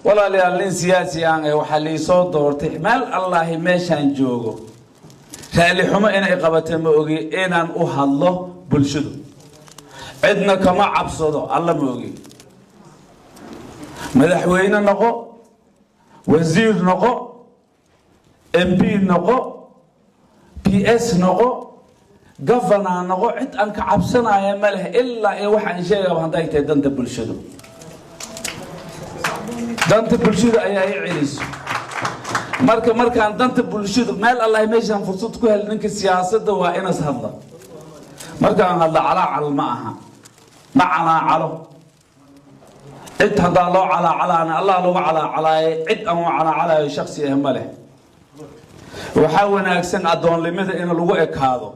Walaalayaal, nin siyaasi aan eh, waxaa liisoo doortay meel Allaahi meeshaan joogo raali xumo inay qabatay ma ogi inaan u hadlo bulshadu. Cidna kama cabsado, Alla ma ogi. Madaxweyne noqo, wasiir noqo, MP noqo, PS noqo, governor noqo, cid aan ka cabsanaya ma leh, ilaa iyo waxaan sheegaba hadday tahay danta bulshadu. Danta bulshadu ayaa i celiso. Marka markaan danta bulshadu meel Allahi meeshaan fursad ku hel, ninka siyaasadda waa inas hadla. Markaan hadla, calaacal ma aha, ma calaacalo. Cid haddaa loo calaacalaana, Allah lagu calaacalaaye. Cid aan u calaacalayo shaksi ah ma leh. Waxaa wanaagsan addoonnimada in lagu ekaado.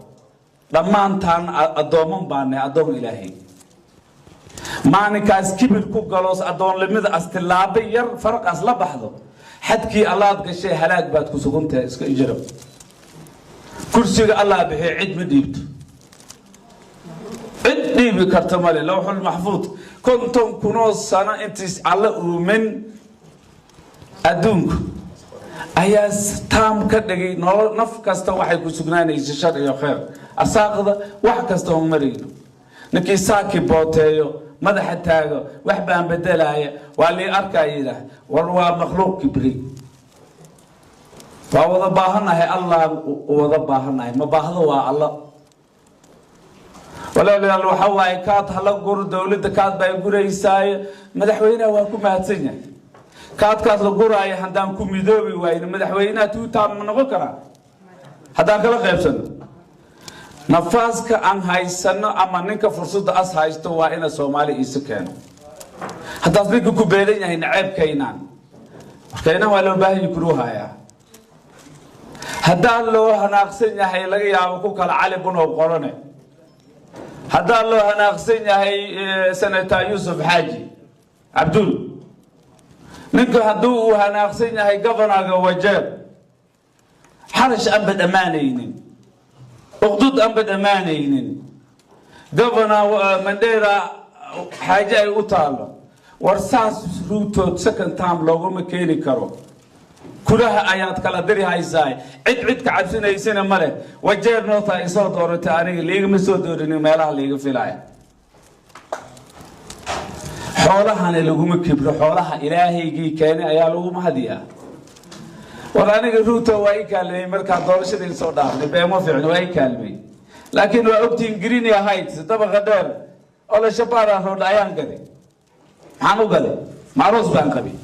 Dhammaantaan addoomman baanay, addoon Ilaahay. Maalinkaas kibir ku galoos addoonnimada astilaabo yar faraqaas la baxdo, xadkii Allaad gashay, halaag baad ku sugantahay. Iska ijrab. Kursiga Allah bixiyo, cid ma dhiibto, cid dhiibi karta male. Lawxul Maxfuud 50,000oo sano intiis Alla uumin adduunku ayaa taam ka dhigay nolol. Naf kasta waxay ku sugnaanaysa shar iyo khayr, arsaaqda wax kasta oo marayno. Ninkii saaki booteeyo, madaxa taago, wax baan bedelaya, waa lii arkaa, yidhaah, war waa makhluuq kibri. Waa wada baahannahay, Allah wada baahannahay, ma baahdo waa Alla. Walaalayaal, waxa waaye kaad hala guro. Dowladda kaad bay guraysaaye, madaxweynaha waa ku mahadsan yahay. Kaadkaas la guraayo haddaan ku midoobi waayno, madaxweynaha tuutaan ma noqon karaa haddaan kala qaybsano? Nafaaska aan haysano ama ninka fursadda as haysto waa ina Soomaali iisu keeno. Haddaas ninka ku beelan yahay naceebkaynaan markaynan waa loo baahan yahi kuruu hayaa. Haddaan loo hanaaqsan yahay, laga yaabo ku kala Cali Bunow qorane. Haddaan loo hanaaqsan yahay Senator Yuusuf Xaaji Cabdul, ninka hadduu uu hanaaqsan yahay governorga Wajeer, xarash anba dhammaanaynin, uqdud anba dhammaanaynin, governor Mandera xaaje ay u taalo, war saas Ruutood second term looguma keeni karo. Kulaha ayaad kala diri haysaa, cid cid ka cabsinaysana ma leh. Wajeer North ay soo dooratay, aniga liigama soo doorinin meelaha liiga filaya. Xoolahana laguma kibro, xoolaha Ilaahaygii keenay ayaa lagu mahadiyaa. War aniga Ruuto waa i kaalmeeyey markaa doorashadii soo dhaafnay, beemo fiicno, waa i kaalmeeyey. Laakiin waa ogtihiin, Greenia Heights, dabaqa dheer oo la Shabaara Road ayaan gaday. Maxaan u gaday? Macruus baan qabay.